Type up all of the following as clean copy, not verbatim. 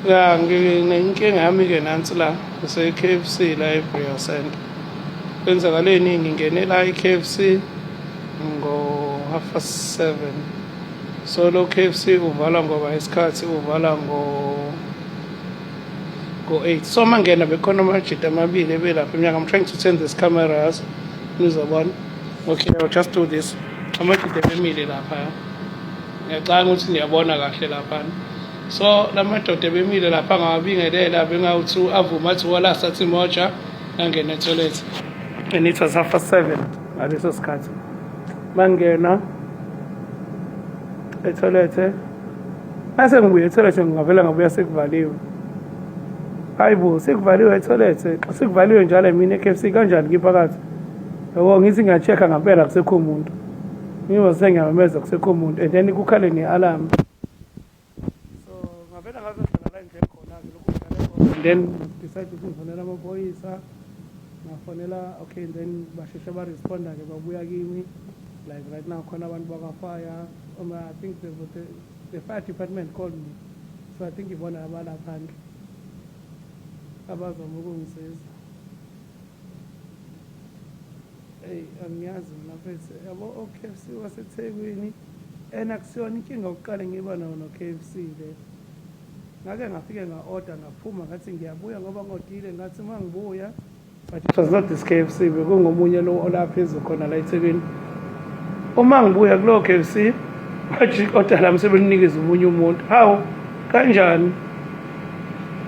Ya nginenkinga yami-ke nansi la ngise-K_F_C la eBrea Center. Kwenzakaleni ngingene la e-K_F_C ngo-half past seven. So lo K_F_C uvala ngoba isikhathi uvala ngo-eight. So uma ngena bekhona amajita amabili ebelapha emnyango. I'm trying to turn this camera yazi nizobona. Okay, I'll just do this. Amajita ebemile lapha. Ngiyacabanga ukuthi niyabona kahle laphana. So la madoda ebemile lapha ngawabingelela bengawu-two avuma athi wala sathi moja ngangena etoilet and it was half past seven ngaleso sikhathi. Mangena etoilet mase ngibuye etoilet ngavela ngabuya sekuvaliwe. Hayi bo sekuvaliwe etoilet sekuvaliwe njalo mina e-K_F_C kanjani ngiphakathi. Yabo ngithi ngiya-check-a ngampela akusekho muntu. Ngiba sengiyamemeza kusekho muntu and then kukhale ne-alarm. So ngavela ngazohlala la ngihleli khona-ke lokhu ngihlale khona and then decide ukuthi ngifonela amaphoyisa ngafonela okay and then basheshe ba-responda-ke babuya kimi like right now khona abantu bakwa-fire I think the fire department called me so I think ibona abalaphandle abazama ukungisiza. Eyi angiyazi mina mfethu yabo o-K_F_C waseThekwini and akusiyona inkinga yokuqala ngiba nayo no-K_F_C le. Ngake ngafike nga-order ngaphuma ngathi ngiyabuya ngoba ngodile ngathi uma ngibuya but it was not this K_F_C bekungomunye lo ola phezulu khona la eThekwini. Uma ngibuya kulowo K_F_C bathi i-order lami sebelinikeza omunye umuntu. Hawu kanjani?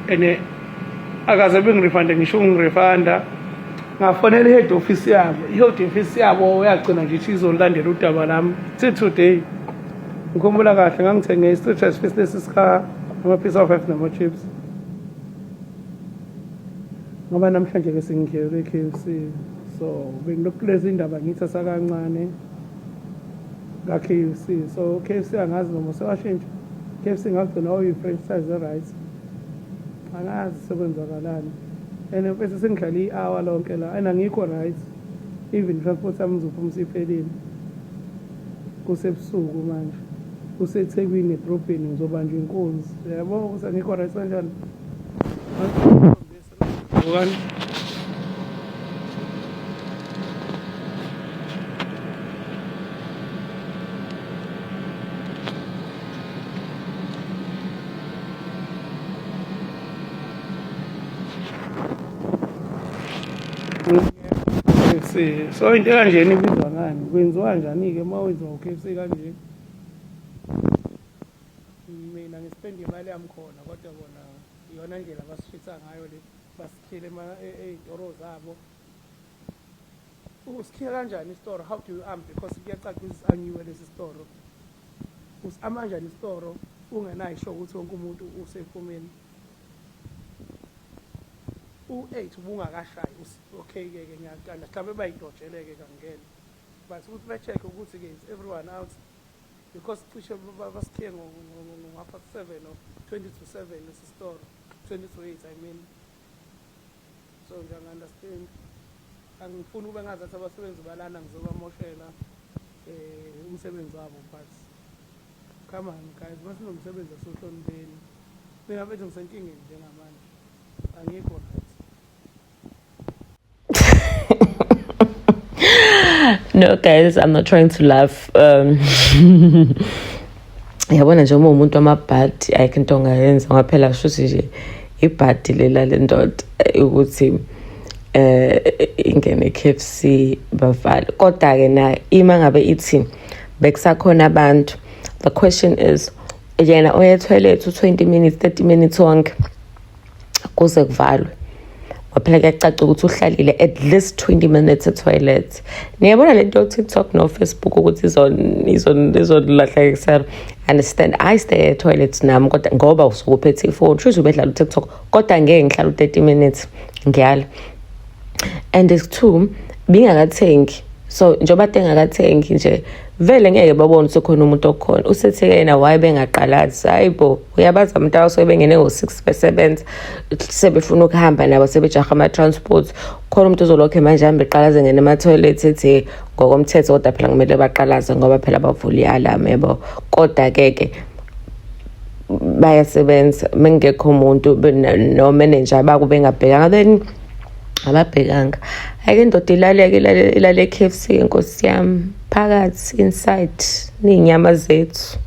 And akaze bengirifande ngisho ungirifanda. Ngafonela i-head office yabo, i-head office yabo yagcina nje ithi izolandela udaba lami till today. Ngikhumbula kahle ngangithenge i-street fish lesi sika ama-piece of five nama-chips. Ngoba namhlanje ke sengingene e-K_F_C so bengilokhu kulezi indaba ngiyithatha kancane ka-K_F_C. So K_F_C angazi noma sewashintsha. K_F_C ngagcina oyi-franchise e-right. Angazi sekwenzakalani. And mfethu sengihlale i-hour lonke la and angikho right. Even transport yami ngizophuma isiphelile. Kusebusuku manje. KuseThekwini edrobheni ngizobanjwa inkunzi. Yabo ukuthi angikho right kanjani. Vukani. KFC. So into kanjena ibizwa ngani? Kwenziwa kanjani-ke uma wenziwa u-K_F_C kanje? Mina ngispende imali yami khona kodwa bona iyona ndlela abasishitha ngayo le basikhile ey'toro zabo. Usikhiya kanjani isitoro? How do you arm? Because kuyacaca ukuthi si-anyiwe lesi sitoro. Usi-ama kanjani isitoro ungenayo isho ukuthi wonke umuntu usephumeni? U-eight ubungakashayi okay-ke ke ngiyaqala mhlawumbe bayidojele-ke kangena but ukuthi be-check ukuthi-ke is everyone out because cishe basikhiye ngo-half past seven or 6:40 lesi sitoro 7:40 I mean. So nje angi-understand angifuni kube ngazathi abasebenzi balana ngizobamoshela umsebenzi wabo but come on guys masinomsebenzi asiwuhlonipheni. Mina mfethu ngisenkingeni njengamanje angikho right. No guys, I'm not trying to laugh. Yabona nje uma umuntu wamabhadi ayikho into ongayenza ngoba phela shuthi nje ibhadi lela le ndoda ukuthi ingene e-K_F_C bavale. Kodwa-ke nayo ima ngabe ithi bekusakhona abantu, the question is yena oya etoilet u-20 minutes 30 minutes wonke kuze kuvalwe, ngoba phela kuyacaca ukuthi uhlalile at least 20 minutes etoilet. Niyabona le nto yo-TikTok no-Facebook ukuthi izonilahlekisela. Understand, I stay at toilet nami kodwa ngoba usuke uphethe ifoni shuthi ubedlala u-TikTok, kodwa ngeke ngihlale u-30 minutes ngiyala. And it's two bingakathengi, so njengoba engakathengi nje vele ngeke babone ukuthi khona umuntu okhona. Usethi yena why bengaqalazi? Hayi bo, uyabazi abantu abasuke bengene ngo-6 besebenza sebefuna ukuhamba nabo sebejaha ama-transport. Khona umuntu ozolokhe manje ahambe eqalaze ngene ema-toilet ethi ngokomthetho, kodwa phela kumele baqalaze ngoba phela bavula i-alarm yabo. Kodwa-ke ke Bayasebenza mengekho umuntu no-manager bako bengabhekanga, then ababhekanga. Ayike indoda ilaleke, ilale e-KFC, nkosi yami, phakathi inside ney'nyama zethu.